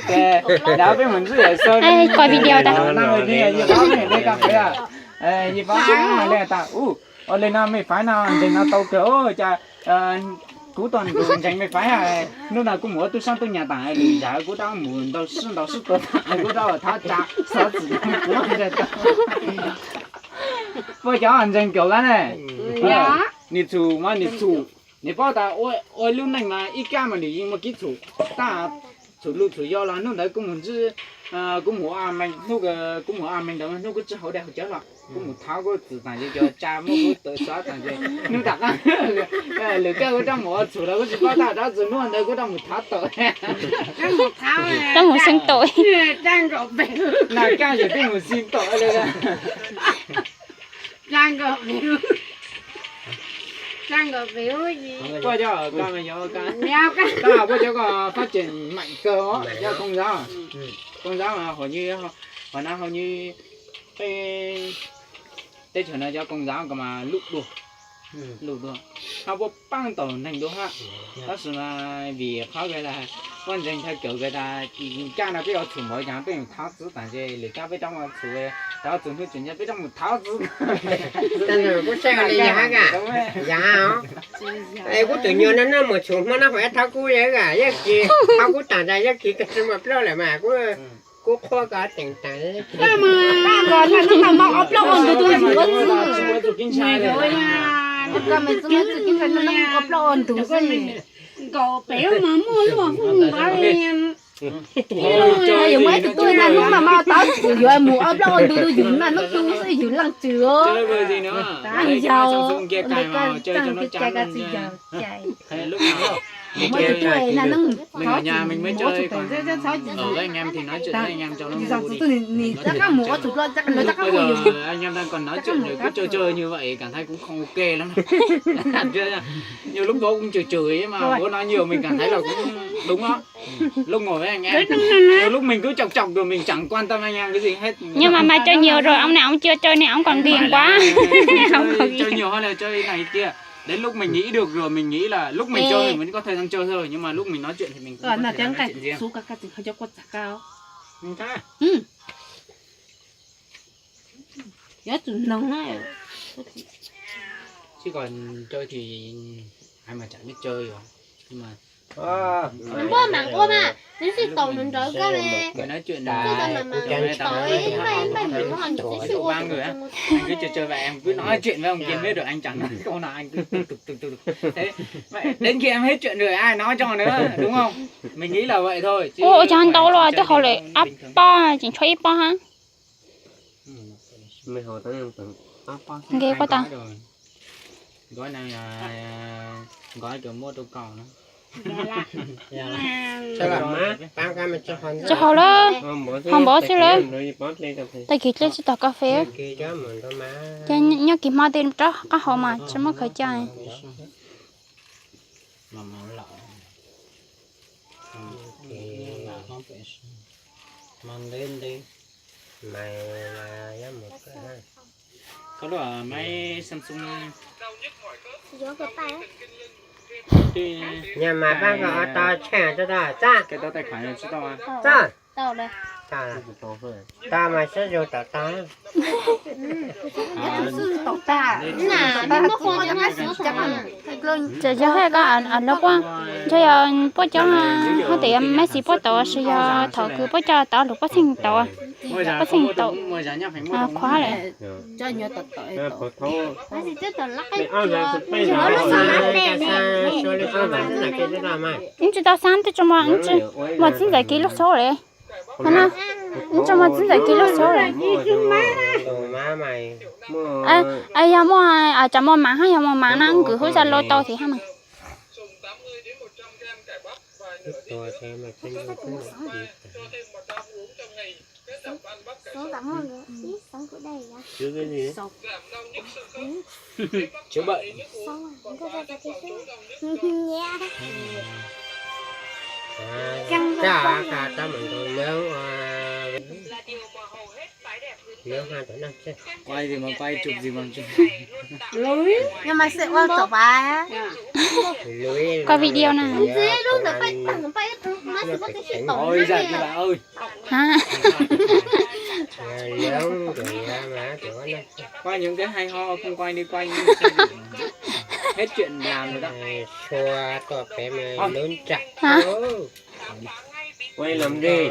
Ces peb mus ntsib yawm xaw, koj video tas. Yawm Pab, yawm Pab, ua li no mej faiv no ntseeg no tau kawg, cas kuv tuaj nrug ntseeg mej faiv, hnub no kuv mus ua tub sab tub nyam taag, lwm yam kuv rov mus ntaus sib ntaus sib tua taag, kuv rov thov tsa xov txwm kuv ntseeg tau. Puab cov ntseeg kaum lab ne, nws txhum mas nws txhum, nws paub tas ua lub neej mas ib kab mas nws yeej muaj kev txhum, tab txhum lug txhum yau los hnub ntawd kuv mus ntsib, kuv mus ua meej, hnub kuv mus ua meej ntawd hnub kuv tsi haus dej haus cawv los kuv mus thov kuv txwm taag ces cov tsa muab kuv tawm xov taag ces hnub tom qaab lwm kab kuv rov mus ua txhum los kuv tsi paub tab rov txug hnub ntawd kuv rov mus thov tawm, rov mus xeeb tawm, na kab yog twb mus xeeb tawm le. Puab cov, puab cov ko fab cem meem kawg os, cov Koob Zaub, Koob Zaub hauv nws, hauv no hauv nws, teb chaws no cov Koob Zaub ko mas luj dua, luj dua, hab puab paab tau neeg dua hab. Tab sis mas vim qhov kawg tas puab ntseeg thawj kawg tas kab no peb yuav txhum npaum cas peb yuav thov txwv taag ces lwm kab peb rov mus txhum, rov txug hnub tseem nyoog peb rov mus thov txwv. Kuv saib li yog hab, yog hab os. Kuv tus nyuag no nws mus txhum Hmoob no kuv thov kuv, yog kis thov kuv taag tas yog kis kag tsi muaj plaub lawm mas kuv, kuv qhuab koj teem taag. Koj mas hnub no moog ob plaub ob ntug tug yug ua txwv, koj mas txwv txwv kib ntxhais no ob plaub ob ntug xwb. Nkaum pem mas muaj luaj hu npav li. Yog muaj ib tug tub na hnub no mas tov txwm yuav mus ob plaub ob ntug tug yug na nub tug xwb yug leej twg os. Leej yau, le koj txaj koj txi yog cai. Muaj ib tug tub na nub thov txwm mus ob tug tug, txog txug tug nim rov qab mus ob tug dlua, rov qab mus ob tug yug. Anh em đang còn nói chuyện rồi cứ chơi chơi như vậy cảm thấy cũng không ok lắm. Nhiều lúc bố cũng chửi chửi ấy mà bố nói nhiều mình cảm thấy là cũng đúng đó. Lúc ngồi với anh em, nhiều lúc mình cứ chọc chọc rồi mình chẳng quan tâm anh em cái gì hết. Nhưng mà mày chơi nhiều rồi, ông này ông chưa chơi nên ông còn ghiền quá. Ông còn ghiền. Chơi nhiều hay là chơi này kia. Đến lúc mình nghĩ được rồi mình nghĩ là lúc mình chơi mình vẫn có thời gian chơi thôi, nhưng mà lúc mình nói chuyện thì mình cũng có thời gian nói chuyện riêng. Chứ còn chơi thì ai mà chả biết chơi rồi. Nhưng mà Npua mam ua mas, nws tsis tau nws nrawd koj ne. Tsis tau mas mas tau ib npaj ib npaj nws ho nws tsis xwb ua. Anh cứ chơi chơi vậy, em cứ nói chuyện với ông kia biết rồi anh chẳng nói câu nào, anh cứ tục tục tục tục. Thế, vậy đến khi em hết chuyện rồi ai nói cho nữa, đúng không? Mình nghĩ là vậy thôi chứ. Ua cas ntau los twb haus lawm ob pob, tseem tshuav ib pob hab. Nqe quaj tas. Tsis haus lawm, ho npov xwb lawm. Tag kis dlej tsis tau kas fes. Ces nyob kis hmo tej rov qab haus mas tsis muaj khaws cai. Nyam mas pab koj ua tau tsheej tau tau txaj. Tau mas sib zug tau tau. Tseem yog hais koj los puab, ntshe yog puab cov hab tias Maiv Xis puab tau, tsis yog thaum kws puab coj tau lug puab txheej tau, puab txheej tau qhuav lawm. Wb tsis tau xaab, twb tsuas muaj txiv ntxawm kiv lub xauv lawm. Tsuas muaj txiv ntxawm kiv lub xauv lawm. Yog muaj, tsam muaj maam hab, yog muaj maam na nkws hub zaj lub tau thiab hab mas. Koj video na. Ôi, giận các bạn ơi. Hả? Qua những cái hay ho, không quay đi quay những cái sai điểm. Hết chuyện làm rồi đó. Xua tuaj pem lub ntsag. Hả? Quay làm gì?